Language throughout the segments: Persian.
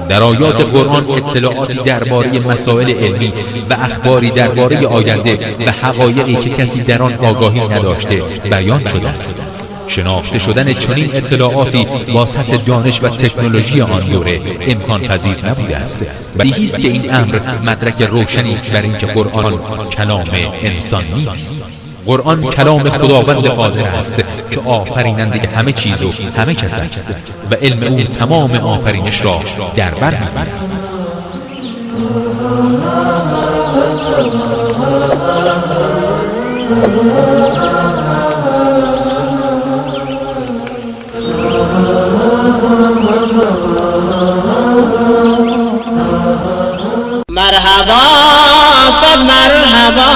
در آیات قرآن اطلاعاتی درباره مسائل علمی و اخباری درباره آینده و حقایقی که کسی در آن آگاهی نداشته بیان شده است. شناخته شدن چنین اطلاعاتی با سطح دانش و تکنولوژی آن دوره امکان پذیر نبوده است. بدیهی است که این امر مدرک روشنی است بر اینکه قرآن کلام انسان نیست. قرآن کلام خداوند قادر است که آفریننده همه چیز و همه کس است و علم او تمام آفرینش را در بر می‌گیرد. مرحبا صد مرحبا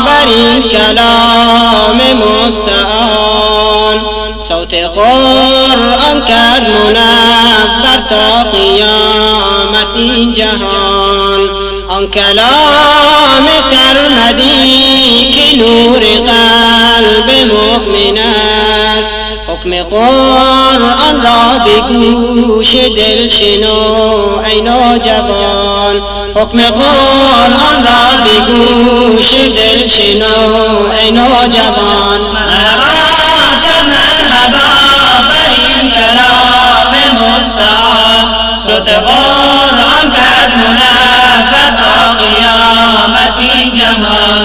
بر این کلام مستعان، صوت قرآن کرد منور تا قیامت این جهان. آن کلام سرمدی که نور قلب مؤمن است، حکم قرآن را به گوش دل شنو ای نوجوان، حکم قرآن را به گوش دل شنو ای نوجوان. مرحبا مرحبا بر این کلام مستعان، صوت قرآن کرد منور تا قیامت این جهان.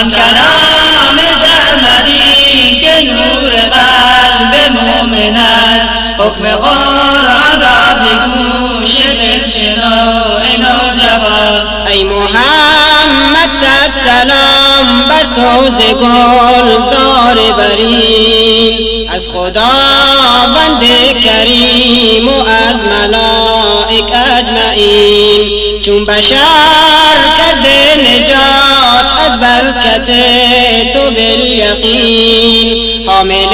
آن کلام سرمدی که نور قلب مؤمن است، حکم قرآن را به گوش دل شنو ای نوجوان. ای محمد صد سلام بر تو ز گلزار برین، از خداوند کریم و از ملائک اجمعین. چون بشر کرده نجات از برکت تو بالیقین، حامل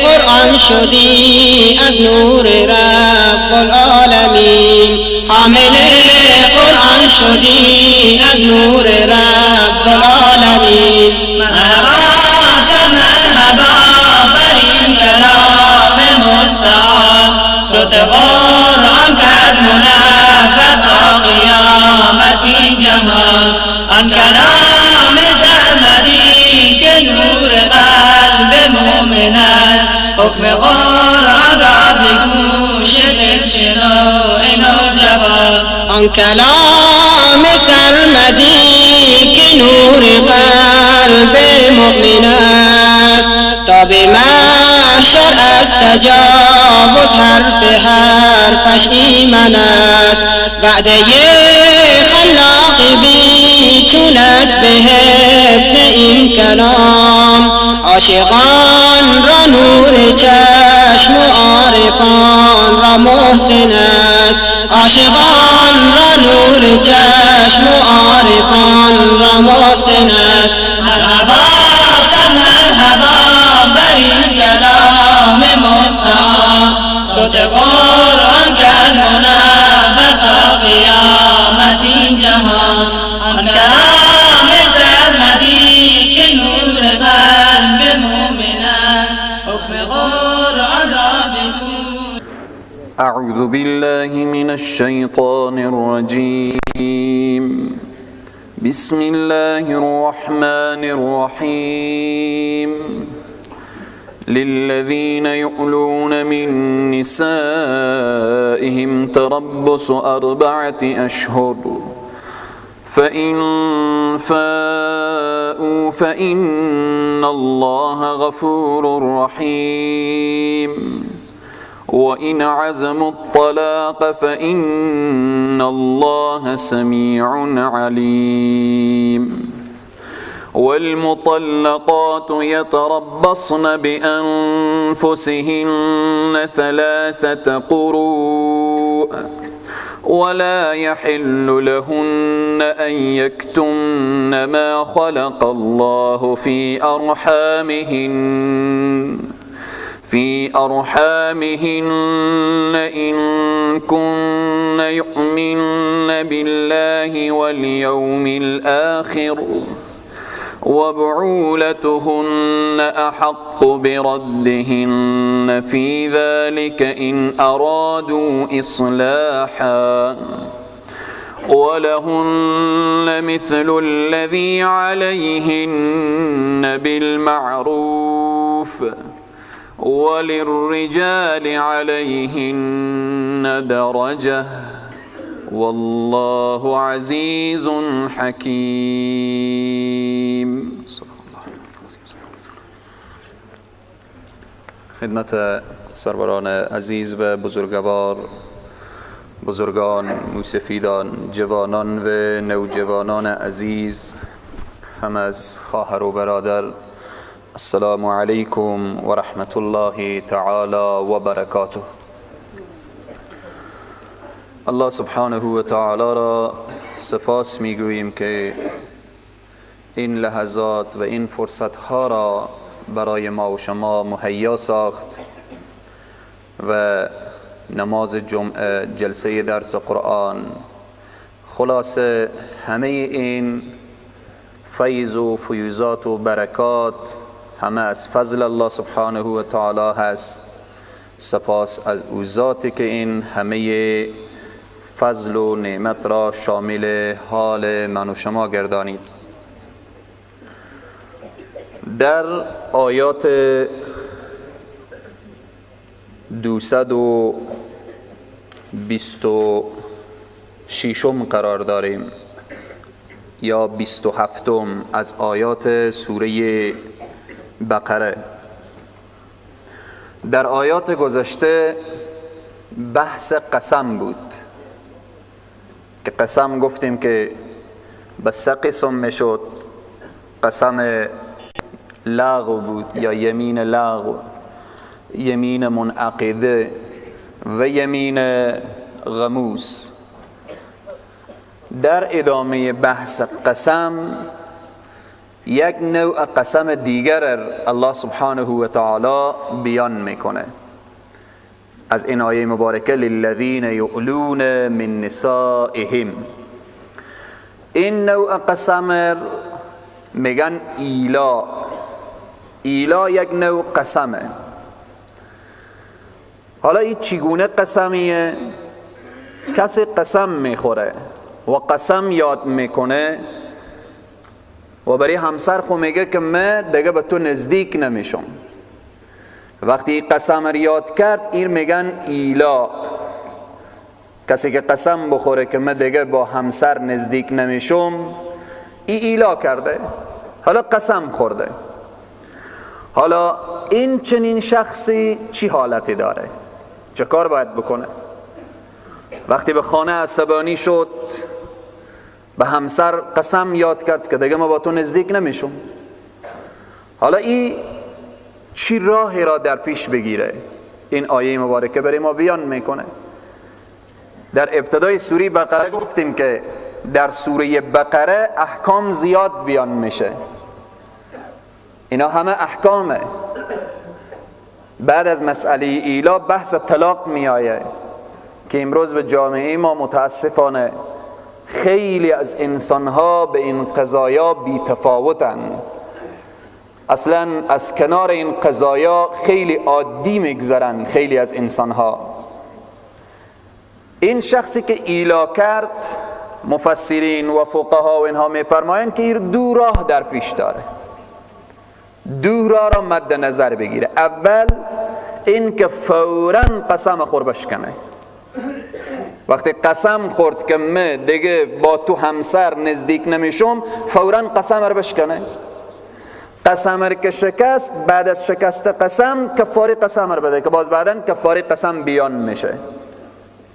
قرآن شدی از نور رب العالمین، حامل قرآن شدی از نور رب العالمین. مرحبا مرحبا بر این کلام مستعان، صوت قرآن کرد منور تا قیامت این جهان. آن کلام سرمدی که نور قلب مؤمن است، حکم قرآن را به گوش دل شنو ای نوجوان. آن کلام سرمدی که نور قلب مؤمن است، تا به محشر از تجاوز حرف حرفش ایمن است. وعده خلاق بی چون است به حفظ این کلام، عاشقان را نور چشم و عارفان را محسن است، عاشقان را نور چشم و عارفان را محسن است. مرحبا مرحبا بر این کلام مستعان، صوت قرآن کرد منور تا قیامت این جهان. آن کلام سرمدی که نور قلب مؤمن است، حکم قرآن را به گوش. اعوذ بالله من الشیطان الرجیم. بسم الله الرحمن الرحیم. للذین یؤلون من نسائهم تربص 4 أشهر فإن فاءوا فإن الله غفور رحیم. وإن عزموا الطلاق فإن الله سميع عليم. والمطلقات يتربصن بأنفسهن 3 قروء ولا يحل لهن أن يكتمن ما خلق الله في أرحامهن إن كن يؤمن بالله واليوم الآخر وبعولتهن أحق بردهن في ذلك إن أرادوا إصلاحا ولهن مثل الذي عليهن بالمعروف وللرجال عليهن درجة والله عزیز حکیم. خدمت سروران عزیز و بزرگوار، بزرگان، موسفیدان، جوانان و نوجوانان عزیز، هم از خواهر و برادر، السلام علیکم و رحمت الله تعالی و برکاته. الله سبحانه و تعالی را سپاس میگوییم که این لحظات و این فرصتها را برای ما و شما مهیا ساخت و نماز جمعه، جلسه درس قرآن، خلاصه همه این فیض و فیوزات و برکات همه از فضل الله سبحانه و تعالی هست. سپاس از او ذاتی که این همه فضل و نعمت را شامل حال من و شما گردانید. در آیات 226 قرار داریم یا 27 از آیات سوره بقره. در آیات گذشته بحث قسم بود که قسم گفتیم که به سه قسم میشد. قسم لغو بود یا یمین لغو، یمین منعقده و یمین غموس. در ادامه بحث قسم یک نوع قسم دیگر الله سبحانه و تعالی بیان میکنه از این آیه مبارکه، للذین یؤلون من نسائهم. این نوع قسم میگن ایلا. ایلا یک نوع قسمه. حالا این چگونه قسمیه؟ کسی قسم میخوره و قسم یاد میکنه و برای همسر خو میگه که من دیگه به تو نزدیک نمیشم. وقتی قسم رو یاد کرد این میگن ایلا. کسی که قسم بخوره که من دیگه با همسر نزدیک نمیشم، ای ایلا کرده، حالا قسم خورده. حالا این چنین شخصی چی حالتی داره؟ چه کار باید بکنه؟ وقتی به خانه عصبانی شد، به همسر قسم یاد کرد که دیگه ما با تو نزدیک نمیشم، حالا این چی راهی را در پیش بگیره؟ این آیه مبارکه برای ما بیان میکنه. در ابتدای سوره بقره گفتیم که در سوره بقره احکام زیاد بیان میشه، اینا همه احکامه. بعد از مسئله ایلا بحث طلاق میآیه که امروز به جامعه ما متاسفانه خیلی از انسانها به این قضایا بی تفاوتن. اصلا از کنار این قضایا خیلی عادی میگذرن خیلی از انسانها. این شخصی که ایلا کرد، مفسرین و فقها و اینها میفرمایند که این دو راه در پیش داره، دو راه را مد نظر بگیره. اول این که فوراً قسم خور بشکنه. وقتی قسم خورد که من دیگه با تو همسر نزدیک نمیشم، فوراً قسم رو بشکنه. قسم رو که شکست، بعد از شکست قسم کفاره قسم رو بده که باز بعداً کفاره قسم بیان میشه.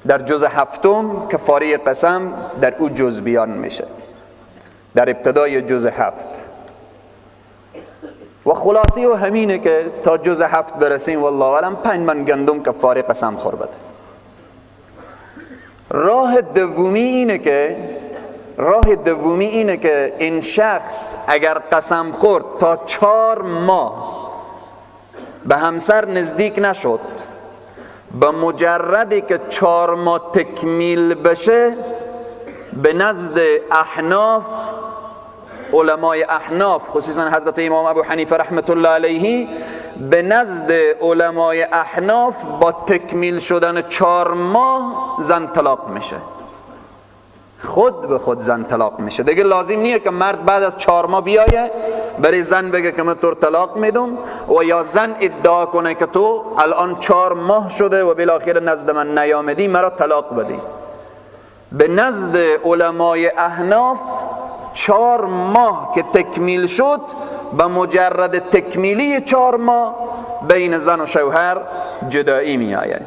در جزء هفتم کفاره قسم در او جزء بیان میشه، در ابتدای جزء هفت. و خلاصی و همینه که تا جزء هفت برسیم والله اعلم 5 من گندم کفاره قسم خور بده. راه دومی اینه که این شخص اگر قسم خورد تا 4 ماه به همسر نزدیک نشد، به مجردی که 4 ماه تکمیل بشه، به نزد احناف علمای احناف، خصوصا حضرت امام ابو حنیفه رحمت الله علیه، به نزد علمای احناف با تکمیل شدن 4 ماه زن طلاق میشه، خود به خود زن طلاق میشه. دیگه لازم نیه که مرد بعد از 4 ماه بیایه برای زن بگه که من تو طلاق میدم، و یا زن ادعا کنه که تو الان 4 ماه شده و بالاخره نزد من نیامدی، مرا طلاق بدی. به نزد علمای احناف 4 ماه که تکمیل شد، به مجرد تکمیلی 4 ماه بین زن و شوهر جدایی می آید.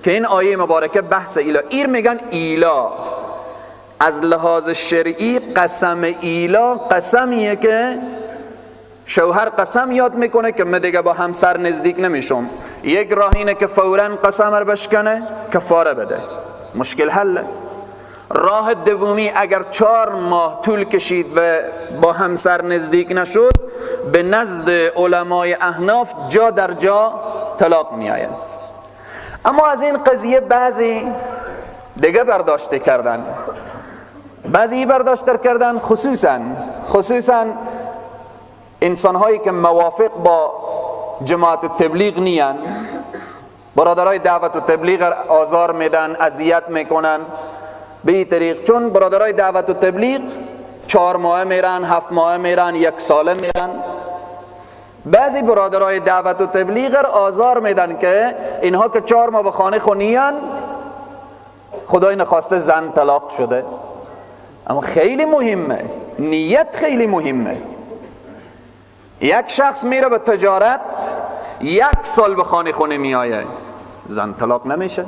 که این آیه مبارکه بحث ایلا، ایر میگن ایلا. از لحاظ شرعی قسم ایلا قسمیه که شوهر قسم یاد میکنه که من دیگه با همسر نزدیک نمیشم. یک راه اینه که فوراً قسم رو بشکنه، کفاره بده، مشکل حله. راه دومی اگر 4 ماه طول کشید و با همسر نزدیک نشد، به نزد علمای احناف جا در جا طلاق می آید. اما از این قضیه بعضی دیگه برداشته کردن، بعضی برداشت کردن، خصوصا انسانهایی که موافق با جماعت تبلیغ نیان، برادرای دعوت و تبلیغ آزار میدن، اذیت میکنن به این طریق. چون برادرای دعوت و تبلیغ 4 ماه میرن، 7 ماه میرن، 1 ساله میرن. بعضی برادرای دعوت و تبلیغ آزار میدن که اینها که 4 ماه به خانه خونیان، خدای نخواسته زن طلاق شده. اما خیلی مهمه نیت، خیلی مهمه. یک شخص میره به تجارت، 1 سال به خانه خونه میآیه، زن طلاق نمیشه.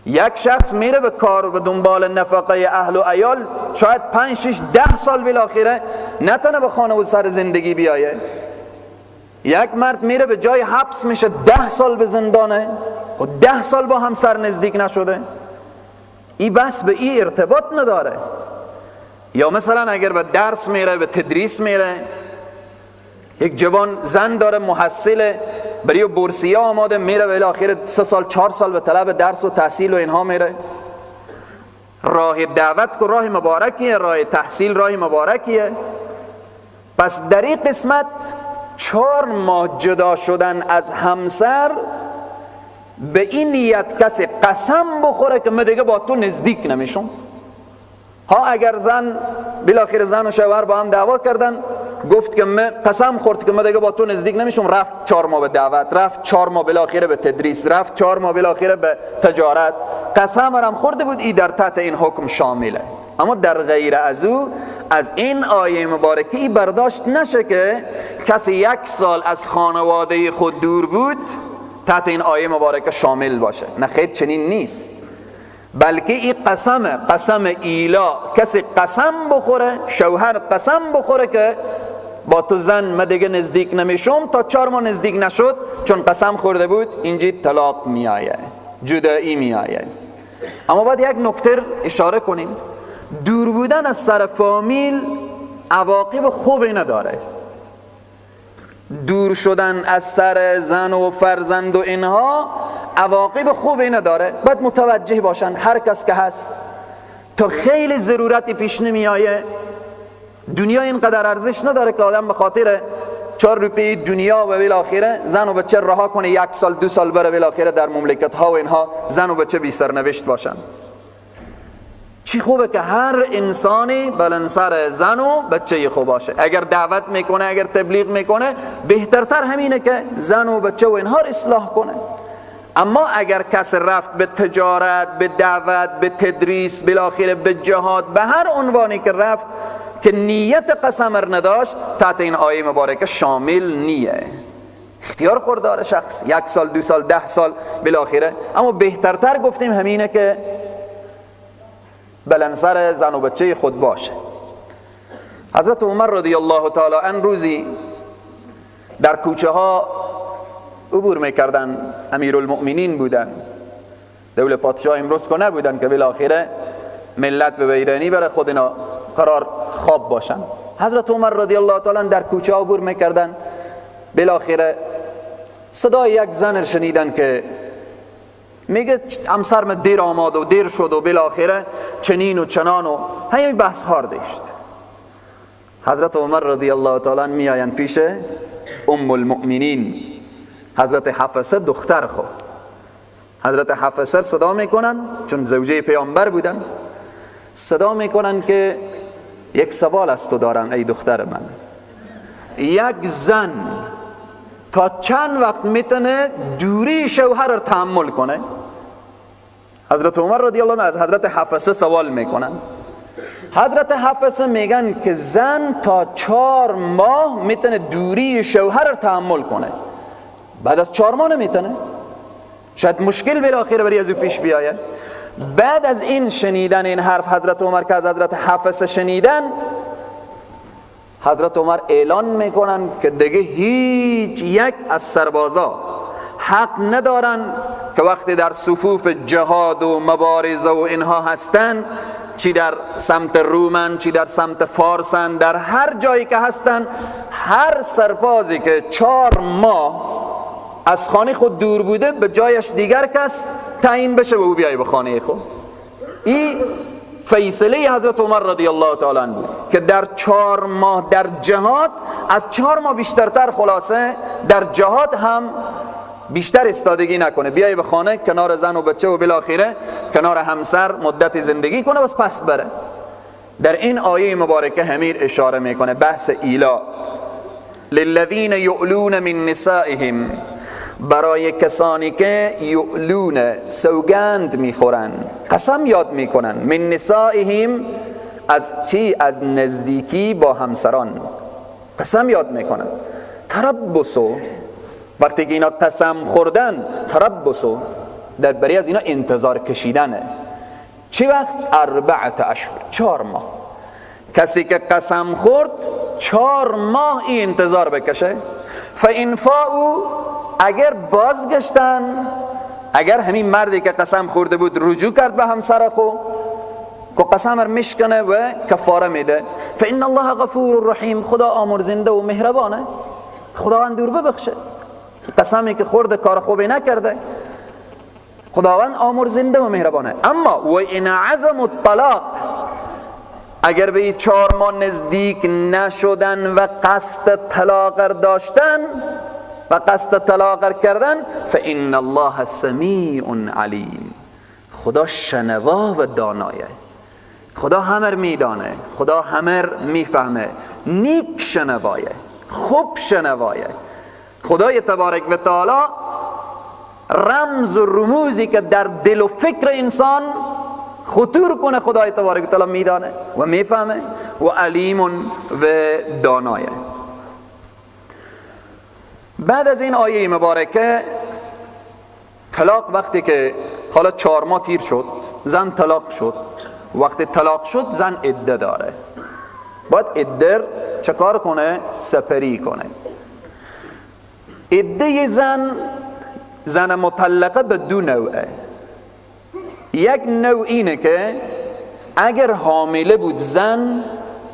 یک شخص میره به کار و به دنبال نفقه اهل و عیال، شاید 5 6 10 سال بالاخره نتونه به خانه و سر زندگی بیایه. یک مرد میره به جای حبس میشه، 10 سال به زندانه و 10 سال با همسر نزدیک نشده. ای بس به ای ارتباط نداره. یا مثلا اگر به درس میره، به تدریس میره، یک جوان زن داره، محصل، برای بورسیه آماده، میره به الاخر 3 سال 4 سال به طلب درس و تحصیل و اینها میره. راه دعوت که راه مبارکیه، راه تحصیل راه مبارکیه. پس در این قسمت 4 ماه جدا شدن از همسر به این نیت کسی قسم بخوره که من دیگه با تو نزدیک نمیشم. ها اگر زن بالاخره زن و شوهر با هم دعوا کردن، گفت که من قسم خورد که من دیگه با تو نزدیک نمیشم، رفت 4 ماه به دعوت، رفت 4 ماه بالاخره به تدریس، رفت 4 ماه بالاخره به تجارت، قسم هم خورده بود، ای در تحت این حکم شامله. اما در غیر از او، از این آیه مبارکه ای برداشت نشه که کسی 1 سال از خانواده خود دور بود تحت این آیه مبارکه شامل باشه. نه خیر، چنین نیست. بلکه این قسم، قسم ایلا، کسی قسم بخوره، شوهر قسم بخوره که با تو زن من دیگه نزدیک نمیشم، تا 4 ماه نزدیک نشد، چون قسم خورده بود، اینجی طلاق میآیه، جدایی میآیه. اما باید یک نکته اشاره کنیم، دور بودن از سر فامیل عواقب خوبی نداره. دور شدن از سر زن و فرزند و اینها عواقب خوبی نداره. باید متوجه باشن هر کس که هست، تا خیلی ضرورتی پیش نمیآیه. دنیا اینقدر ارزش نداره که آدم به خاطر 4 روپیه دنیا و بالاخره زن و بچه رها کنه، 1 سال 2 سال بره بالاخره در مملکت ها و اینها زن و بچه بی سرنوشت باشن. چی خوبه که هر انسانی بلنسر زن و بچه خوب باشه. اگر دعوت میکنه، اگر تبلیغ میکنه، بهترتر همینه که زن و بچه و اینها رو اصلاح کنه. اما اگر کس رفت به تجارت، به دعوت، به تدریس، بالاخره به جهاد، به هر عنوانی که رفت که نیت قسم ر نداشت، تحت این آیه مبارکه شامل نیه. اختیار خوردار شخص، 1 سال 2 سال 10 سال بالاخره. اما بهترتر گفتیم همینه که بلنسر زن و بچه خود باشه. حضرت عمر رضی الله تعالی عنه روزی در کوچه ها عبور میکردن، امیرالمؤمنین بودن، دولت پادشاه امروز که نبودن که بالاخره ملت به ویرانی برای خود اینا قرار خواب باشن. حضرت عمر رضی الله تعالی در کوچه ها عبور میکردن، بالاخره صدای یک زن شنیدن که میگه همسرم دیر آمد و دیر شد و بالاخره چنین و چنان و همین بحث ها داشت. حضرت عمر رضی الله تعالی عنه میآیند پیش ام المؤمنین حضرت حفصه دختر خود. حضرت حفصه صدا میکنن، چون زوجه پیامبر بودن، صدا میکنن که یک سوال از تو دارم ای دختر من. یک زن تا چند وقت میتونه دوری شوهر رو تحمل کنه؟ حضرت عمر رضی الله عنه از حضرت حفصه سوال میکنن. حضرت حفصه میگن که زن تا 4 ماه میتونه دوری شوهر رو تحمل کنه، بعد از 4 ماه نمیتونه، شاید مشکل بالاخره برای از او پیش بیاید. بعد از این شنیدن این حرف حضرت عمر که از حضرت حفصه شنیدن، حضرت عمر اعلان میکنن که دیگه هیچ یک از سربازا حق ندارن که وقتی در صفوف جهاد و مبارزه و اینها هستن، چی در سمت رومن، چی در سمت فارسن، در هر جایی که هستن، هر سربازی که 4 ماه از خانه خود دور بوده به جایش دیگر کس تعیین بشه و او بیای به خانه خود. این فیصله حضرت عمر رضی الله تعالی عنه بود که در 4 ماه در جهاد، از 4 ماه بیشترتر خلاصه در جهاد هم بیشتر استادگی نکنه، بیای به خانه کنار زن و بچه و بالاخره کنار همسر مدت زندگی کنه بس پس بره. در این آیه مبارکه همیر اشاره میکنه بحث ایلا، للذین یؤلون من نسائهم، برای کسانی که یؤلون سوگند میخورن، قسم یاد میکنن، من نسائهم از چی؟ از نزدیکی با همسران قسم یاد میکنن. تربصو، وقتی که اینا قسم خوردن، تربصو در بری از اینا انتظار کشیدنه. چه وقت؟ 4 اشهر، 4 ماه. کسی که قسم خورد 4 ماه این انتظار بکشه. فإن فاءوا، اگر بازگشتن، اگر همین مردی که قسم خورده بود رجوع کرد به همسر خو که قسم رو میشکنه و کفاره میده، فإن الله غفور رحیم، خدا آمرزنده و مهربانه، خداوند دور ببخشه. قسمی که خورده کار خوبی نکرده، خداوند آمرزنده و مهربانه. اما و این عزم الطلاق، اگر به 4 ماه نزدیک نشدن و قصد طلاق داشتن و قصد طلاق کردن، فإن الله سمیع علیم، خدا شنوا و دانایه، خدا همر میدانه، خدا همر میفهمه، نیک شنوایه، خوب شنوایه. خدای تبارک و تعالی رمز و رموزی که در دل و فکر انسان خطور کنه خدای تبارک و تعالی میدانه و میفهمه و علیم و دانایه. بعد از این آیه مبارکه طلاق، وقتی که حالا 4 ماه تیر شد، زن طلاق شد، وقتی طلاق شد زن عده داره، باید عده چکار کنه؟ سپری کنه. عده زن، زن مطلقه به 2 نوعه. یک نوع اینه که اگر حامله بود زن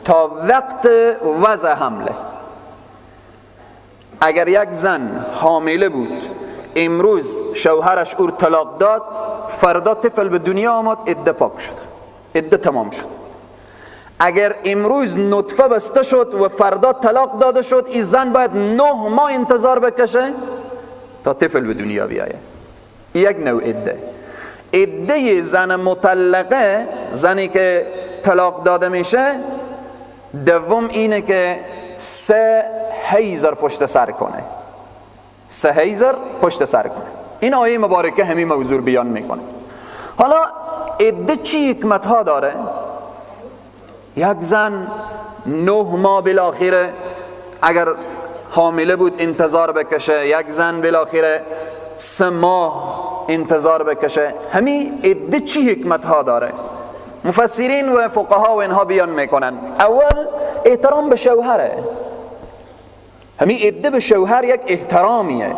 تا وقت وضع حمله، اگر یک زن حامله بود امروز شوهرش او طلاق داد، فردا طفل به دنیا آمد، عده پاک شد، عده تمام شد. اگر امروز نطفه بسته شد و فردا طلاق داده شد، این زن باید 9 ماه انتظار بکشه تا طفل به دنیا بیاید. یک نوع عده. عده زن مطلقه، زنی که طلاق داده میشه، دوم اینه که 3 حیض پشت سر کنه، 3 حیض پشت سر کنه. این آیه مبارکه همین موضوع بیان میکنه. حالا عده چی حکمت ها داره؟ یک زن 9 ماه بالاخره اگر حامله بود انتظار بکشه، یک زن بالاخره 3 ماه انتظار بکشه. همین عده چی حکمت ها داره؟ مفسرین و فقها و اینها بیان میکنن. اول احترام به شوهره، همین عده به شوهر یک احترامیه.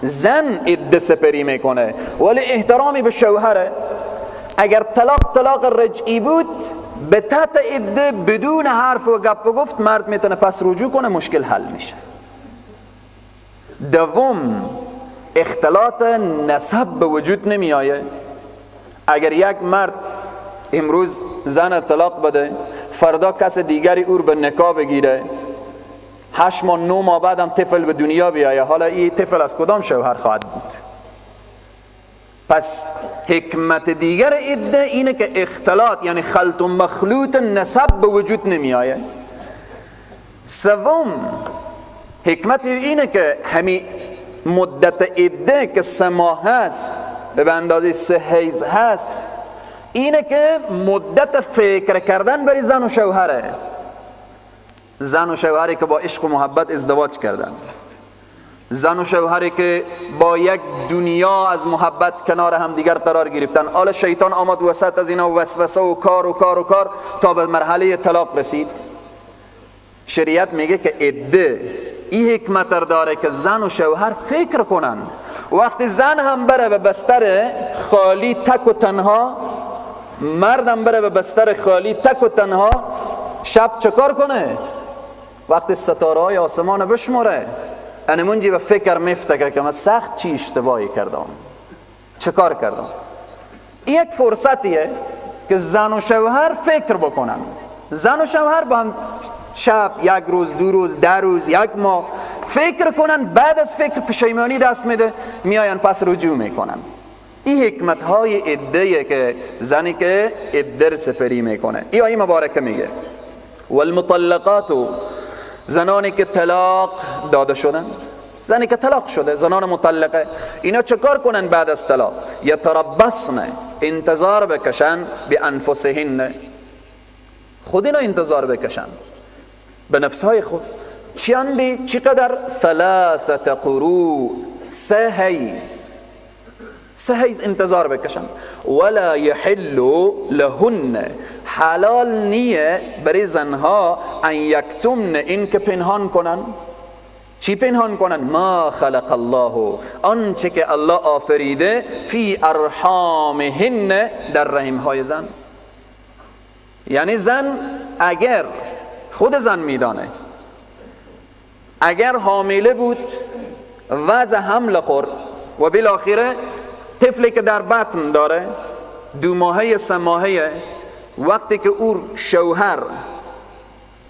زن عده سپری میکنه ولی احترامی به شوهره. اگر طلاق طلاق رجعی بود به تحت عده بدون حرف و گپ و گفت مرد میتونه پس رجوع کنه، مشکل حل میشه. دوم اختلاط نسب به وجود نمیآید. اگر یک مرد امروز زن طلاق بده، فردا کس دیگری او رو به نکاح بگیره، 8 ماه 9 ماه بعدم طفل به دنیا بیایه، حالا این طفل از کدام شوهر خواهد بود؟ پس حکمت دیگر عده اینه که اختلاط، یعنی خلط و مخلوط نسب به وجود نمی آید. سوم حکمت اینه که همین مدت عده که 3 ماه هست، به اندازه 3 حیض هست، اینه که مدت فکر کردن برای زن و شوهره. زن و شوهری که با عشق و محبت ازدواج کردن، زن و شوهری که با یک دنیا از محبت کنار هم دیگر قرار گرفتن، حالا شیطان آمد وسط از اینا وسوسه و کار و کار و کار تا به مرحله طلاق رسید. شریعت میگه که عده این حکمت داره که زن و شوهر فکر کنن. وقتی زن هم بره به بستر خالی تک و تنها، مردم بره به بستر خالی تک و تنها، شب چکار کنه؟ وقتی ستاره های آسمان بشماره، انمونجی به فکر میفته که من سخت چی اشتباهی کردم، چه کار کردم. این یک فرصتیه که زن و شوهر فکر بکنن. زن و شوهر با هم شب، 1 روز، 2 روز، 10 روز، 1 ماه فکر کنن، بعد از فکر پشیمانی دست میده، میاین پس رجوع میکنن. این حکمت های عده که زنی که عده سپری میکنه. این آیه مبارکه میگه والمطلقات، زنانی که طلاق داده شدن، زنی که طلاق شده، زنان مطلقه، اینا چه کار کنن بعد از طلاق؟ یتربصن، انتظار بکشن، به انفسهن، خود اینا انتظار بکشن به نفسهای خود. چندی؟ چقدر؟ 3 قروء، 3 حیض، 3 حیض انتظار بکشن. ولا یحل لهن، حلال نیه برای زنها ان یکتمن، این که پنهان کنن. چی پنهان کنن؟ ما خلق الله، آنچه که الله آفریده، فی ارحامهن، در رحمهای زن. یعنی زن اگر خود زن میدانه اگر حامله بود، وضع حمل خورد و بالاخره طفلی که در بطن داره 2 ماهه 3 ماهه، وقتی که او شوهر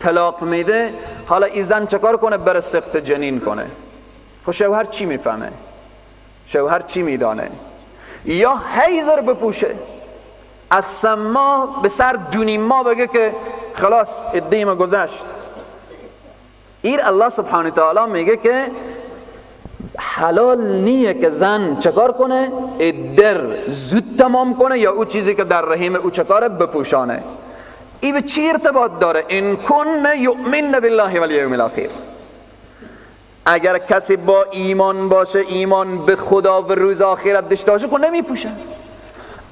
طلاق میده، حالا این زن چکار کنه؟ بره سقط جنین کنه. خب شوهر چی میفهمه؟ شوهر چی میدانه؟ یا حیض رو بپوشه، از 3 ماه به سر 2.5 ماه بگه که خلاص عده ما گذشت. ایر الله سبحانه تعالی میگه که حلال نیه که زن چکار کنه؟ عده زود تمام کنه یا او چیزی که در رحم او چکاره بپوشانه. ای به چی ارتباط داره؟ ان کن یؤمن بالله والیوم الاخر، اگر کسی با ایمان باشه، ایمان به خدا و روز آخرت داشته باشه، خب نمیپوشه.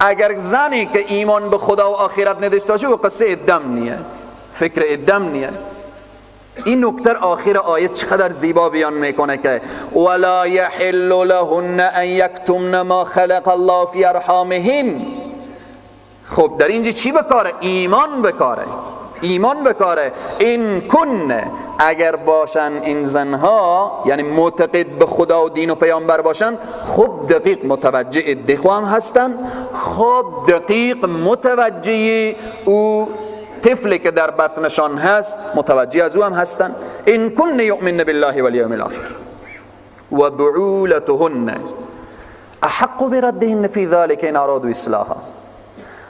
اگر زنی که ایمان به خدا و آخرت نداشته باشه، و قصه ادم نیه، فکر ادم نیه. این نکته آخر آیه چقدر زیبا بیان میکنه که ولا یحل لهن ان یکتمن ما خلق الله فی ارحامهن. خب در اینجا چی بکاره؟ ایمان بکاره، ایمان بکاره. این کن، اگر باشن این زنها، یعنی معتقد به خدا و دین و پیامبر باشن، خب دقیق متوجه ادخو هم هستن، خب دقیق متوجه او طفلی که در بطنشان هست، متوجه از او هم هستن. این کن یؤمن بالله والیوم الاخر و بعولتهن احق بردهن فی ذلك ان ارادوا اصلاحا.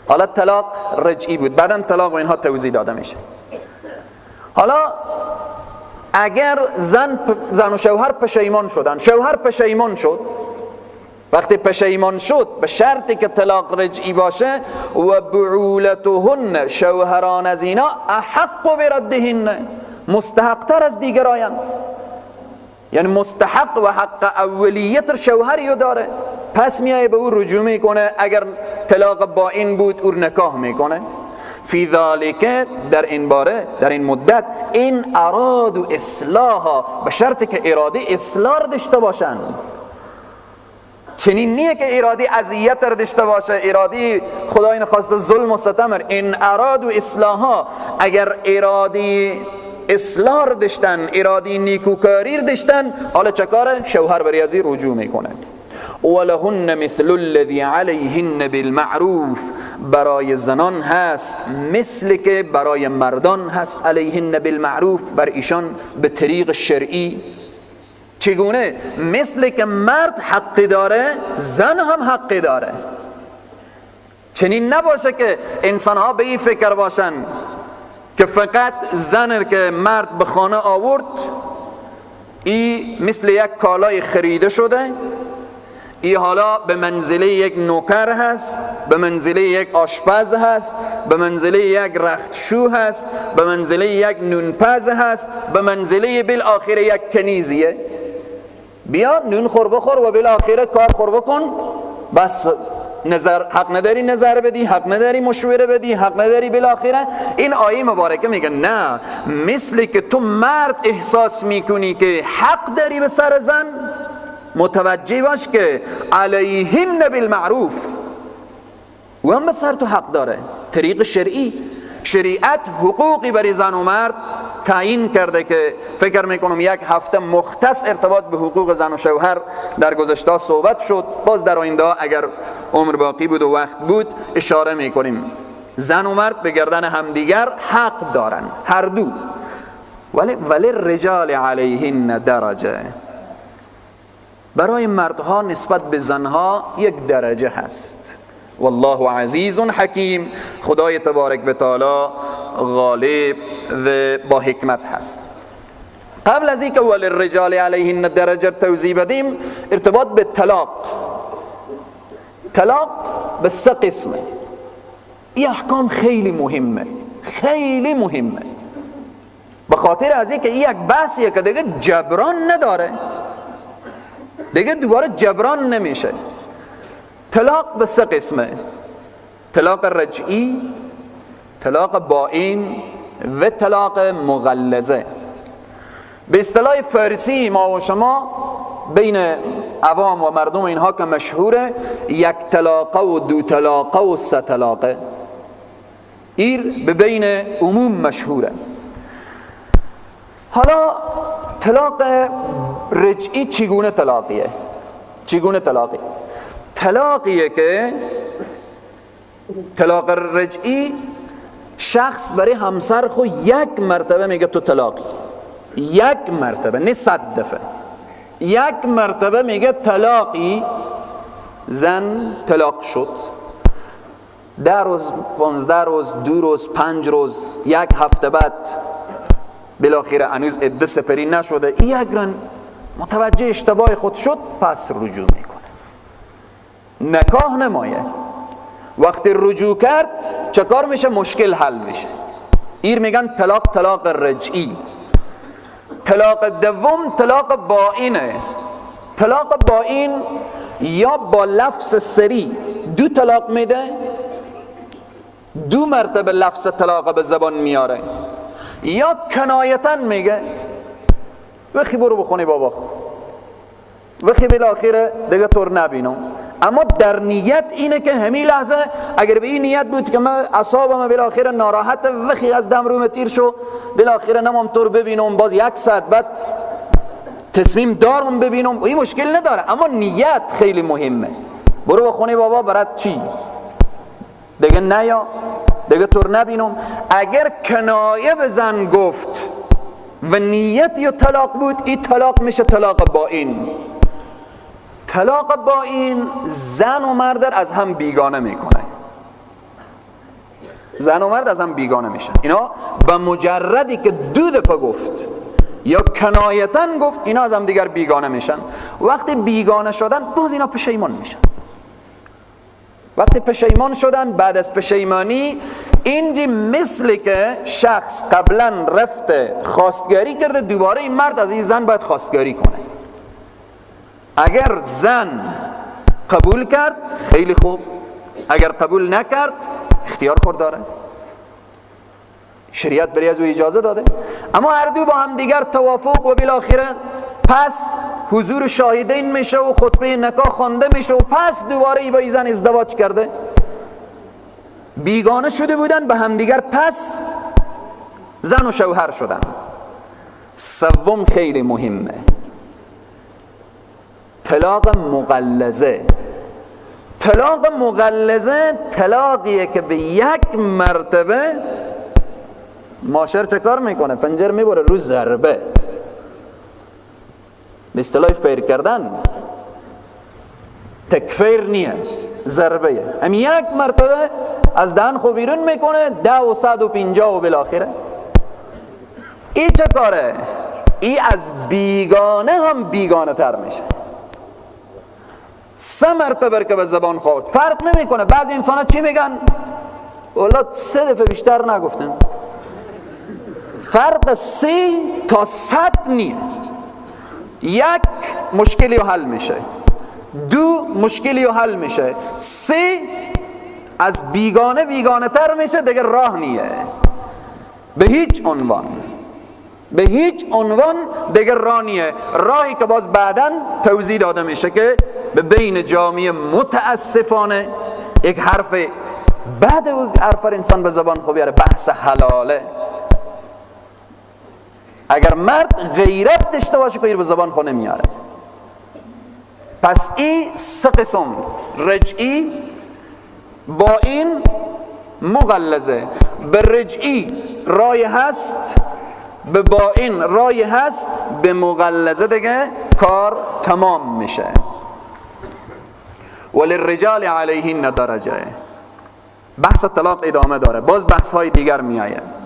حالا طلاق رجعی بود، بعدا طلاق و اینها توضیح داده میشه. حالا اگر زن و شوهر پشیمان شدن، شوهر پشیمان شد، وقتی پشیمان شد به شرطی که طلاق رجعی باشه، و بعولتهن، شوهران از اینا احق بردهن، مستحقتر از دیگرایند، یعنی مستحق و حق اولیت شوهریو داره. پس میایه به او رجوع میکنه، اگر طلاق با این بود او نکاح میکنه. فی ذالک، در این باره، در این مدت، این اراد و اصلاحا، به شرطی که اراده اصلاح داشته باشن. چنین نیه که اراده اذیت را داشته باشه، اراده خدای نخواسته ظلم و ستم. این اراد و اصلاحا، اگر اراده اصلاح داشتن، اراده نیکوکاری داشتن، حالا چه کاره؟ شوهر بری از رجوع میکنه. ولهن مثل الذي عليهن بالمعروف، برای زنان هست مثل که برای مردان هست، علیهن بالمعروف، بر ایشان به طریق شرعی. چگونه؟ مثل که مرد حقی داره زن هم حقی داره. چنین نباشه که انسان ها به این فکر باشن که فقط زن که مرد به خانه آورد ای مثل یک کالای خریده شده، ای حالا به منزله یک نوکر هست، به منزله یک آشپز هست، به منزله یک رختشو هست، به منزله یک نونپز هست، به منزله بالآخره یک کنیزیه. بیا نون خور بخور و بالآخره کار خور بکن، بس نظر حق نداری نظر بدی، حق نداری مشوره بدی، حق نداری بالاخره. این آیه مبارکه میگه نه، مثل که تو مرد احساس میکنی که حق داری به سر زن، متوجه باش که علیهن بالمعروف، و هم به سر تو حق داره. طریق شرعی، شریعت حقوقی برای زن و مرد تعیین کرده که فکر میکنم یک هفته مختص ارتباط به حقوق زن و شوهر در گذشته صحبت شد، باز در آینده اگر عمر باقی بود و وقت بود اشاره میکنیم. زن و مرد به گردن همدیگر حق دارن هر دو، ولی رجال علیهن درجه، برای مردها نسبت به زنها یک درجه هست. والله عزیز حکیم، خدای تبارک و تعالی غالب و با حکمت هست. قبل از اینکه وللرجال علیهن درجه توضیح بدیم، ارتباط به طلاق. طلاق به سه قسمه. این احکام خیلی مهمه، خیلی مهمه، به خاطر از اینکه این یک بحثیه که دیگه جبران نداره، دیگه دوباره جبران نمیشه. طلاق به سه قسمه: طلاق رجعی، طلاق بائن و طلاق مغلظه. به اصطلاح فارسی ما و شما بین عوام و مردم اینها که مشهوره، یک طلاقه و دو طلاقه و سه طلاقه، ایر به بین عموم مشهوره. حالا طلاق رجعی چگونه طلاقیه؟ چگونه طلاقی؟ طلاقیه که طلاق رجعی شخص برای همسر خو یک مرتبه میگه تو طلاقی، یک مرتبه، نه 100 دفعه، یک مرتبه میگه طلاقی. زن طلاق شد، 10 روز، 15 روز، 2 روز، 5 روز، یک هفته بعد بالاخره هنوز عده سپری نشده، این اگر متوجه اشتباه خود شد پس رجوع میکنه، نکاح نمایه. وقتی رجوع کرد چه کار میشه؟ مشکل حل میشه. ایر میگن طلاق، طلاق رجعی. طلاق دوم طلاق بائنه. طلاق بائن یا با لفظ سری دو طلاق میده، دو مرتبه لفظ طلاق به زبان میاره، یا کنایتاً میگه وخی برو بخونی بابا خو، وخی بالاخره دیگه طور نبینم. اما در نیت اینه که همین لحظه اگر به این نیت بود که من اعصابم بالاخره ناراحت، وخی از دم روم تیر شو، بالاخره نمام طور ببینم، باز یک ساعت بعد تصمیم دارم ببینم، این مشکل نداره. اما نیت خیلی مهمه. برو بخونی بابا برات چی دیگه نیا، دیگه طور نبینم. اگر کنایه به زن گفت و نیت یا طلاق بود، این طلاق میشه طلاق بائن. طلاق بائن زن و مرد از هم بیگانه میکنه، زن و مرد از هم بیگانه میشن. اینا به مجردی که دو دفعه گفت یا کنایتاً گفت، اینا از هم دیگر بیگانه میشن. وقتی بیگانه شدن باز اینا پشیمان میشن. وقتی پشیمان شدن، بعد از پشیمانی اینجی مثل که شخص قبلا رفته خواستگاری کرده، دوباره این مرد از این زن باید خواستگاری کنه. اگر زن قبول کرد خیلی خوب، اگر قبول نکرد اختیار خود داره، شریعت بری از او اجازه داده. اما هر دو با هم دیگر توافق و بالاخره پس حضور شاهدین میشه و خطبه نکاح خوانده میشه و پس دوباره ای با این زن ازدواج کرده. بیگانه شده بودن به همدیگر، پس زن و شوهر شدن. سوم خیلی مهمه، طلاق مغلظه. طلاق مغلظه طلاقیه که به یک مرتبه ماشر چه کار میکنه؟ پنجر میبره رو ضربه، به اصطلاح فیر کردن، تکفیر نیه، ضربه. هم یک مرتبه از دهن خو بیرون میکنه 10 و 150 و بالاخره. ای چه کاره؟ ای از بیگانه هم بیگانه تر میشه. 3 مرتبه که به زبان خورد فرق نمیکنه. بعضی انسان ها چی میگن؟ والله 3 دفعه بیشتر نگفتم. فرق 3 تا 100 نیه. 1 مشکلی حل میشه، 2 مشکلی حل میشه، 3 از بیگانه بیگانه تر میشه، دیگه راه نیه به هیچ عنوان، به هیچ عنوان دیگه راه نیه. راهی که باز بعداً توضیح داده میشه که به بین جامعه متاسفانه یک حرف بعد حرف انسان به زبان خو بیاره، بحث حلاله. اگر مرد غیرت داشته باشه که به زبان خو نمیاره. پس این 3 قسم رجعی با این مغلظه. به رجعی رای هست، به با این رای هست، به مغلظه دیگه کار تمام میشه. وللرجال علیهن درجه. بحث طلاق ادامه داره، باز بحث های دیگر میآید.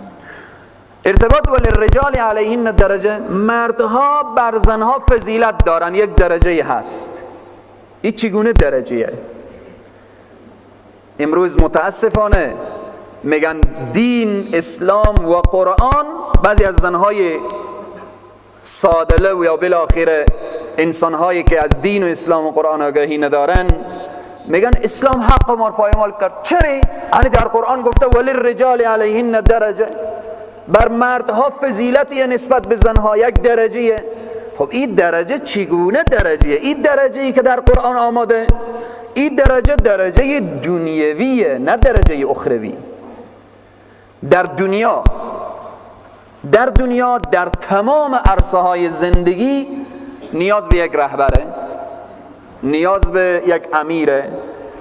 ارتباط وللرجال علیهن درجه، مردها بر زنها فضیلت دارن، یک درجه هست. این چگونه درجه؟ امروز متاسفانه میگن دین اسلام و قرآن، بعضی از زنهای سادله و یا بالاخره انسانهایی که از دین و اسلام و قرآن آگاهی ندارن میگن اسلام حق ما پایمال کرد. چرا؟ یعنی در قرآن گفته وللرجال علیهن درجه، بر مردها فضیلتی نسبت به زنها یک درجه. خب این درجه چگونه درجه؟ این درجه ای که در قرآن آماده، این درجه درجه دنیویه، نه درجه اخروی. در دنیا، در دنیا در تمام عرصه های زندگی نیاز به یک رهبره، نیاز به یک امیره،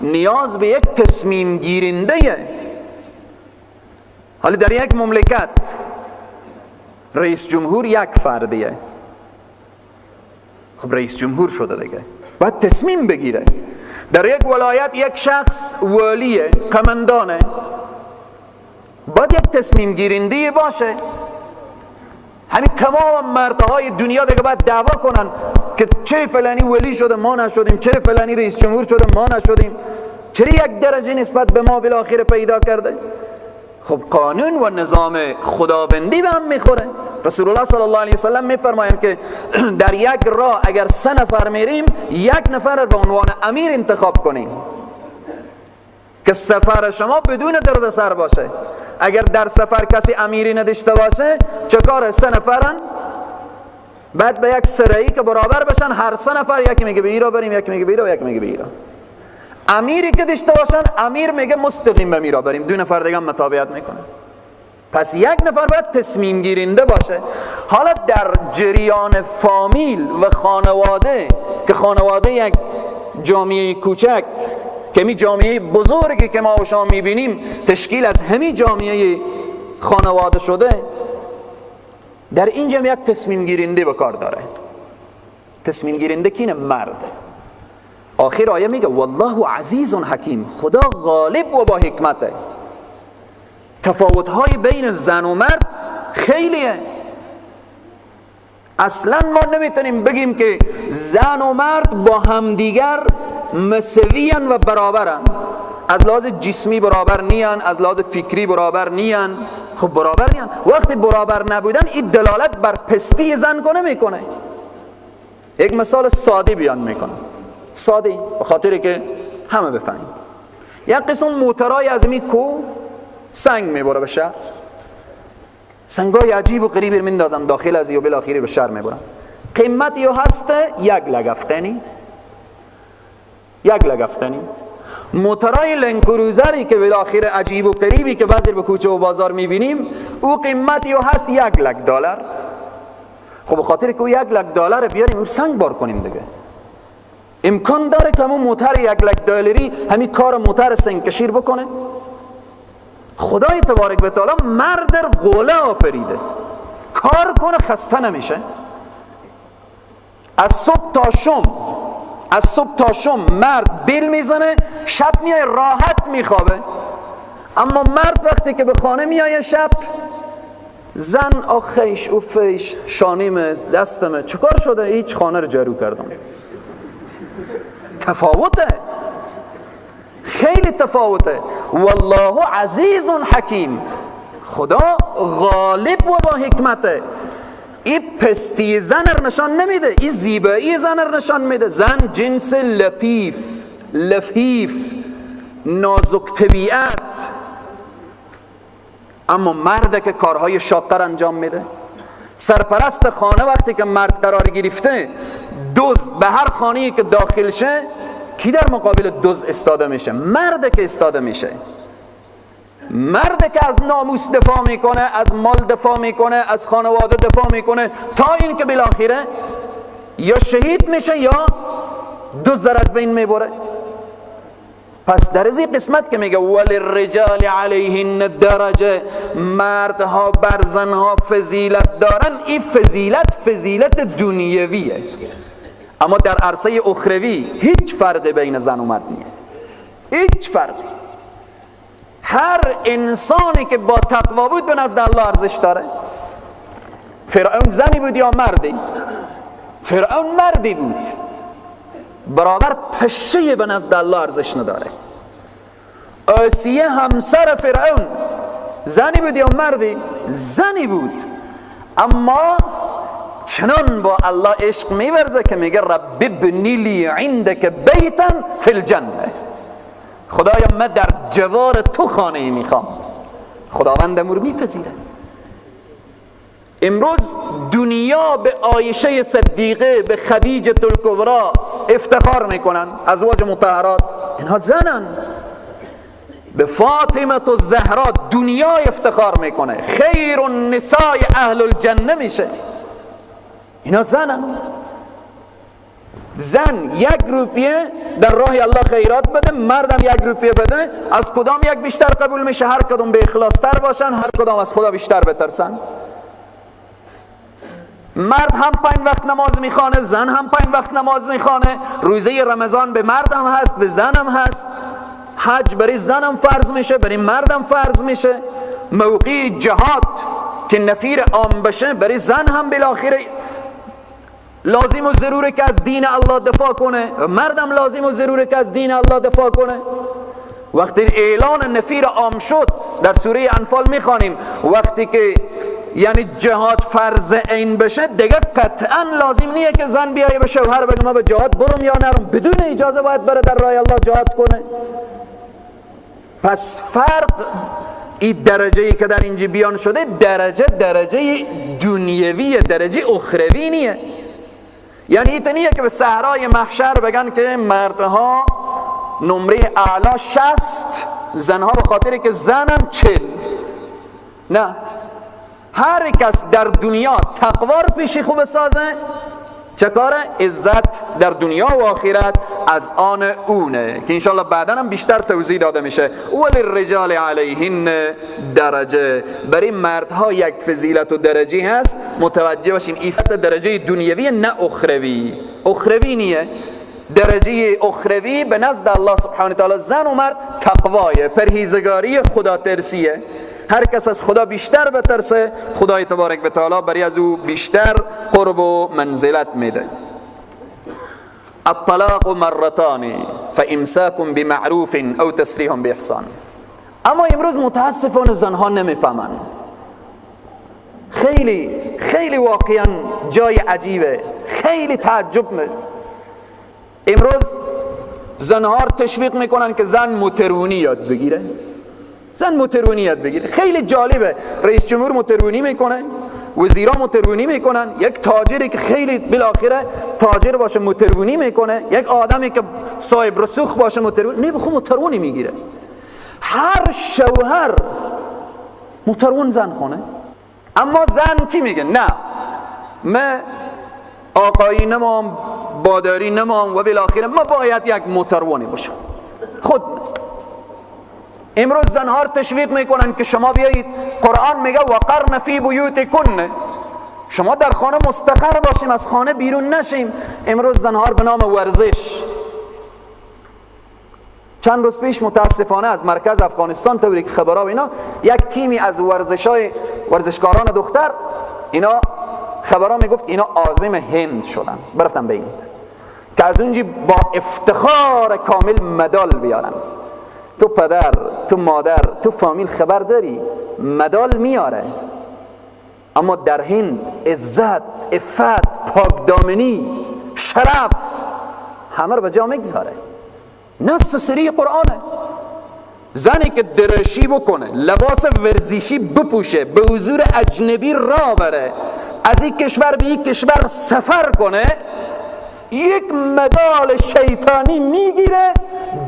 نیاز به یک تصمیم گیرنده. حالا در یک مملکت رئیس جمهور یک فردیه، خب رئیس جمهور شده دیگه، باید تصمیم بگیره. در یک ولایت یک شخص والیه، قمندانه، باید یک تصمیم گیرنده باشه. همین تمام مردهای دنیا دیگه باید دعوا کنن که چه فلانی ولی شده ما نشدیم، چه فلانی رئیس جمهور شده ما نشدیم، چرا یک درجه نسبت به ما بالاخره پیدا کرده. خب قانون و نظام خداوندی به هم میخوره. رسول الله صلی الله علیه وسلم میفرمایند که در یک راه اگر 3 نفر میریم، یک نفر به عنوان امیر انتخاب کنیم که سفر شما بدون دردسر باشه. اگر در سفر کسی امیری نداشته باشه چه کاره؟ 3 نفرن، بعد به یک سرایی که برابر بشن، هر 3 نفر یکی میگه به ایرا بریم، یکی میگه به ایرا، یکی میگه به ایرا. امیری که داشته باشن، امیر میگه مستقیم به میرا بریم، 2 نفر دیگه هم متابعت میکنه. پس یک نفر باید تصمیم گیرنده باشه. حالا در جریان فامیل و خانواده که خانواده یک جامعه کوچک که می جامعه بزرگی که ما و شما میبینیم تشکیل از همین جامعه خانواده شده، در اینجا یک تصمیم گیرنده به کار داره. تصمیم گیرنده کینه؟ مرد. آخر آیه میگه والله عزیز حکیم، خدا غالب و با حکمته. تفاوت‌های بین زن و مرد خیلیه. اصلا ما نمیتونیم بگیم که زن و مرد با همدیگر مساویان و برابرن. از لحاظ جسمی برابر نیان، از لحاظ فکری برابر نیان. خب برابر نیان. وقتی برابر نبودن این دلالت بر پستی زن کنه میکنه. یک مثال ساده بیان میکنه، ساده به خاطر که همه بفهمیم. یک قسم موترای از می کو سنگ میبره به شهر، سنگای عجیب و غریبی میندازن داخل از یا بالاخره به شهر میبرن. قیمت یا هست 1 لک افغانی، 1 لک افغانی. موترای لنکروزری که بالاخره عجیب و غریبی که بعضی به کوچه و بازار میبینیم، او قیمت یا هست 1 لک دلار. خب به خاطر که او 1 لک دلار بیاریم او سنگ بار کنیم دیگه، امکان داره که همون موتر 1 لک دلاری همین کار موتر سنگکشیر بکنه؟ خدای تبارک و تعالی مرد غوله آفریده، کار کنه خسته نمیشه. از صبح تا شم مرد بیل میزنه، شب میای راحت میخوابه. اما مرد وقتی که به خانه میایه شب، زن آخیش اوفیش، شانیمه، دستمه، چکار شده؟ هیچ، خانه رو جارو کردم. تفاوته، خیلی تفاوته. والله عزیز حکیم، خدا غالب و با حکمته. این پستی زن رو نشان نمیده، این زیبایی زن رو نشان میده. زن جنس لطیف، لفیف، نازک طبیعت، اما مرد که کارهای شاق‌تر انجام میده، سرپرست خانه. وقتی که مرد قرار گرفته، دزد به هر خانه‌ای که داخل شه، کی در مقابل دزد استاده میشه؟ مرد که استاده میشه، مرد که از ناموس دفاع میکنه، از مال دفاع میکنه، از خانواده دفاع میکنه، تا این که بالاخره یا شهید میشه یا دزد از بین میبره. پس در این قسمت که میگه وللرجال علیهن درجه، مردها بر زنها فضیلت دارن، این فضیلت فضیلت دنیویه، اما در عرصه اخروی هیچ فرقی بین زن و مرد نیست، هیچ فرقی. هر انسانی که با تقوا بود به نزد الله ارزش داره. فرعون زنی بود یا مردی؟ فرعون مردی بود، برابر پشه به نزد الله ارزش نداره. آسیه همسر فرعون زنی بود یا مردی؟ زنی بود، اما چنان با الله عشق میورزه که میگه رب ابن لی عندک بیتا فی الجنه، خدایا من در جوار تو خانه میخوام. خداوند امور میپذیره. امروز دنیا به عایشه صدیقه، به خدیجه الکبرا افتخار میکنن، ازواج مطهرات، اینها زنن. به فاطمه الزهرا دنیا افتخار میکنه، خیر النساء اهل الجنه میشه. اینا زنن. زن 1 روپیه در راه الله خیرات بده، مردم 1 روپیه بده، از کدام یک بیشتر قبول میشه؟ هر کدام به اخلاص تر باشن، هر کدام از خدا بیشتر بترسن. مرد هم 5 وقت نماز میخوانه، زن هم 5 وقت نماز میخوانه. روزه رمضان به مرد هم هست، به زن هم هست. حج برای زن هم فرض میشه، برای مرد هم فرض میشه. موقع جهاد که نفیر عام بشه، برای زن هم بالاخره لازم و ضروره که از دین الله دفاع کنه، مردم لازم و ضروره که از دین الله دفاع کنه. وقتی اعلان نفیر عام شد، در سوره انفال میخوانیم، وقتی که یعنی جهاد فرض عین بشه، دیگه قطعا لازم نیه که زن بیایه به شوهر بگه ما به جهاد برم یا نرم، بدون اجازه باید بره در راه الله جهاد کنه. پس فرق این درجه ای که در اینجا بیان شده، درجه درجه دنیویه، درجه اخروی نیه. یعنی این که به صحرای محشر بگن که مردها نمره اعلا 60، زنها به خاطر که زنم 40. نه، هر کس در دنیا تقوا رو پیشی خوب سازه، چه کاره؟ عزت در دنیا و آخرت از آن اونه که انشاءالله بعدا هم بیشتر توضیح داده میشه. وللرجال علیهن درجه، برای مردها یک فضیلت و درجه هست. متوجه باشیم ایفت درجه دنیوی، نه اخروی. اخروی نیه. درجه اخروی به نزد الله سبحانه تعالی زن و مرد تقوای، پرهیزگاری، خدا ترسیه. هر کس از خدا بیشتر بترسه، خدای تبارک و تعالی برای از او بیشتر قرب و منزلت میده. الطلاق مرتان فامساک بمعروف او تسریح باحسان. اما امروز متاسفانه زنها نمیفهمن. خیلی خیلی واقعا جای عجیبه، خیلی تعجب. امروز زنها رو تشویق میکنن که زن موترونی یاد بگیره، زن موترونی یاد بگیره. خیلی جالبه، رئیس جمهور موترونی میکنه، وزیرا موترونی میکنن، یک تاجری که خیلی بالاخره تاجر باشه موترونی میکنه، یک آدمی که صاحب رسوخ باشه موترونی نه بخو موترونی میگیره. هر شوهر موترون زن خونه. اما زن چی میگه؟ نه، من آقایی نمام، باداری نمام و بالاخره ما باید یک موتروانی باشم. خود امروز زنها تشویق میکنن که شما بیایید، قرآن میگه وقرن فی بیوتکن، شما در خانه مستقر باشیم، از خانه بیرون نشیم. امروز زنها به نام ورزش، چند روز پیش متاسفانه از مرکز افغانستان طوری که خبرها اینا، یک تیمی از ورزشکاران دختر، اینا خبرها میگفت اینا عازم هند شدن، برفتن به هند که از اونجی با افتخار کامل مدال بیارن. تو پدر، تو مادر، تو فامیل خبر داری مدال میاره، اما در هند عزت، عفت، پاکدامنی، شرف همه رو به جا میگذاره. نص صریح قرآنه. زنی که درشی بکنه، لباس ورزشی بپوشه، به حضور اجنبی را بره، از این کشور به این کشور سفر کنه، یک مدال شیطانی میگیره،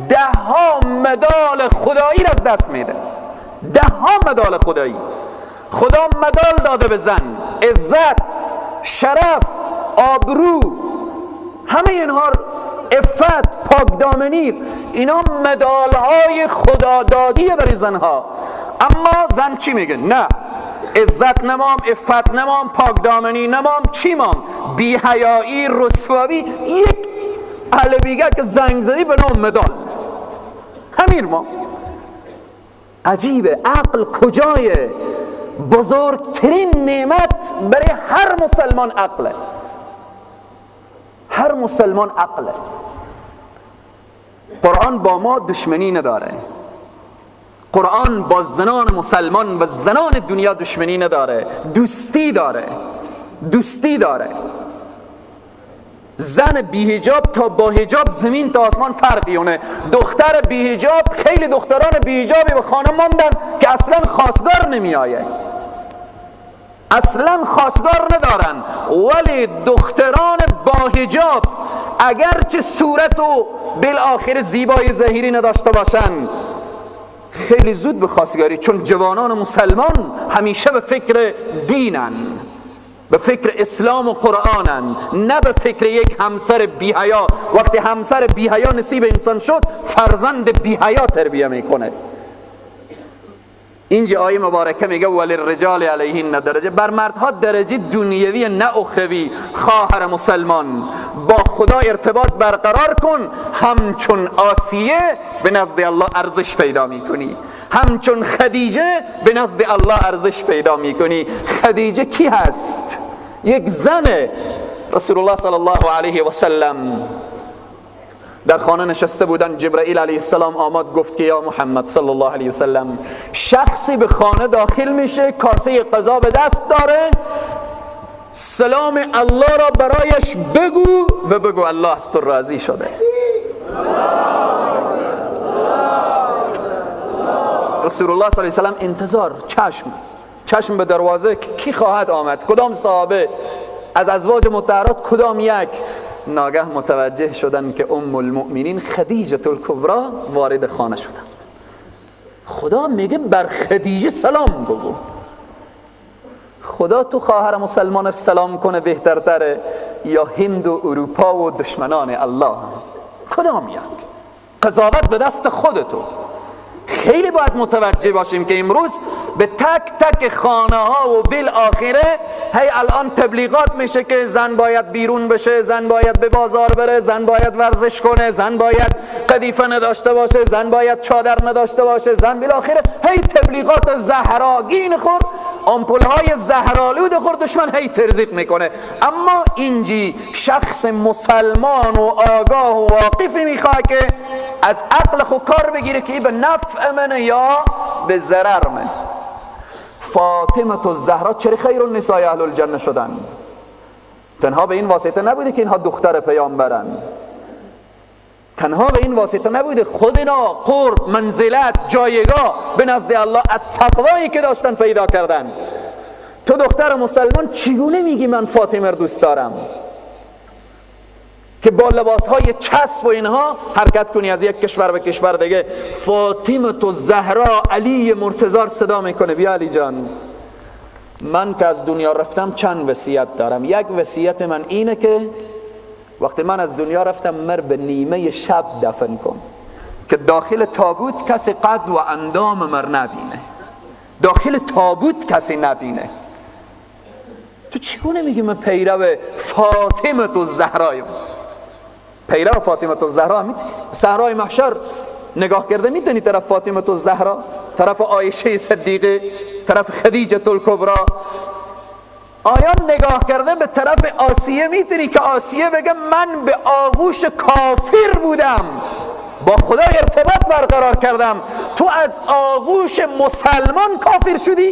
ده ها مدال خدایی را از دست میده. ده ها مدال خدایی. خدا مدال داده به زن، عزت، شرف، آبرو، همه اینها، عفت، پاکدامنی، اینا مدالهای خدادادیه برای زنها. اما زن چی میگه؟ نه عزت نمام، عفت نمام، پاکدامنی نمام، چی مام؟ بی حیایی، رسوایی، یک اهل بیگه که زنگ زدی به نام مدال. همین ما عجیبه. عقل کجایه؟ بزرگترین نعمت برای هر مسلمان عقله. هر مسلمان عقله. قرآن با ما دشمنی نداره. قرآن با زنان مسلمان و زنان دنیا دشمنی نداره، دوستی داره. دوستی داره. زن بی حجاب تا با حجاب زمین تا آسمان فرقی اونه. دختر بی حجاب، خیلی دختران بی حجابی به خانه ماندن که اصلا خواستگار نمی آیه، اصلا خواستگار ندارن. ولی دختران با حجاب اگرچه صورت و بالآخر زیبای ظاهری نداشته باشن، خیلی زود به خواستگاری، چون جوانان مسلمان همیشه به فکر دینن، به فکر اسلام و قرآنن، نه به فکر یک همسر بی حیا. وقتی همسر بی حیا نصیب انسان شد، فرزند بی حیا تربیه میکنه. اینجا آیه مبارکه میگه وللرجال علیهن درجه، بر مردها درجه دنیوی نه اخروی. خواهر مسلمان با خدا ارتباط برقرار کن، همچون آسیه به نزد الله ارزش پیدا میکنی، همچون خدیجه به نزد الله ارزش پیدا میکنی. خدیجه کی هست؟ یک زن رسول الله صلی الله علیه و سلم در خانه نشسته بودن، جبرائیل علیه السلام آمد گفت که یا محمد صلی الله علیه و سلم، شخصی به خانه داخل میشه، کاسه غذا به دست داره، سلام الله را برایش بگو و بگو الله از تو راضی شده. رسول الله صلی الله علیه و سلم انتظار، چشم به دروازه، کی خواهد آمد، کدام صحابه از ازواج مطهرات، کدام یک. ناگه متوجه شدن که ام المؤمنین خدیجه الکبرا وارد خانه شدن. خدا میگه بر خدیجه سلام بگو. خدا تو خواهر مسلمان سلام کنه بهتر تره یا هند و اروپا و دشمنان الله؟ کدام یک؟ قضاوت به دست خودتو. خیلی باید متوجه باشیم که امروز به تک تک خانه ها و بالآخره هی الان تبلیغات میشه که زن باید بیرون بشه، زن باید به بازار بره، زن باید ورزش کنه، زن باید قدیفه نداشته باشه، زن باید چادر نداشته باشه، زن بالآخره هی تبلیغات زهراگین خور، آمپول های زهرآلود خور دشمن هی ترزیق میکنه. اما اینجی شخص مسلمان و آگاه و واقفی میخواد که از عقل خود کار بگیره که به نفع من یا به ضرر من. فاطمه الزهرا چرا خیر النساء اهل الجنه شدن؟ تنها به این واسطه نبوده که اینها دختر پیامبرن، تنها به این واسطه نبوده، خود اینا قرب، منزلت، جایگاه به نزد الله از تقوایی که داشتن پیدا کردن. تو دختر مسلمان چگونه میگی من فاطمه رو دوست دارم که با لباسهای چسب و اینها حرکت کنی از یک کشور به کشور دیگه؟ فاطمه الزهرا علی مرتضی صدا میکنه، بیا علی جان، من که از دنیا رفتم چند وصیت دارم. یک وصیت من اینه که وقتی من از دنیا رفتم مر به نیمه شب دفن کن که داخل تابوت کسی قد و اندام مر نبینه، داخل تابوت کسی نبینه. تو چگونه میگی من پیرو فاطمه الزهرایم؟ پیرو فاطمه الزهرا میتونی صحرای محشر نگاه کرده میتونی طرف فاطمه الزهرا، طرف عایشه صدیقه، طرف خدیجه الکبرا؟ آیا نگاه کرده به طرف آسیه میتونی که آسیه بگه من به آغوش کافر بودم، با خدا ارتباط برقرار کردم، تو از آغوش مسلمان کافر شدی؟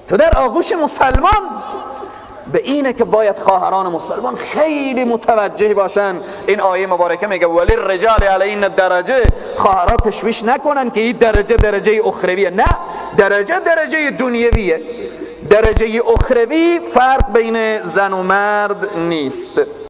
تو در آغوش مسلمان. به اینه که باید خواهران مسلمان خیلی متوجه باشن. این آیه مبارکه میگه ولی الرجال علیهن درجه. خواهرها تشویش نکنن که این درجه درجه اخرویه، نه، درجه درجه دنیویه. درجه اخروی فرق بین زن و مرد نیست.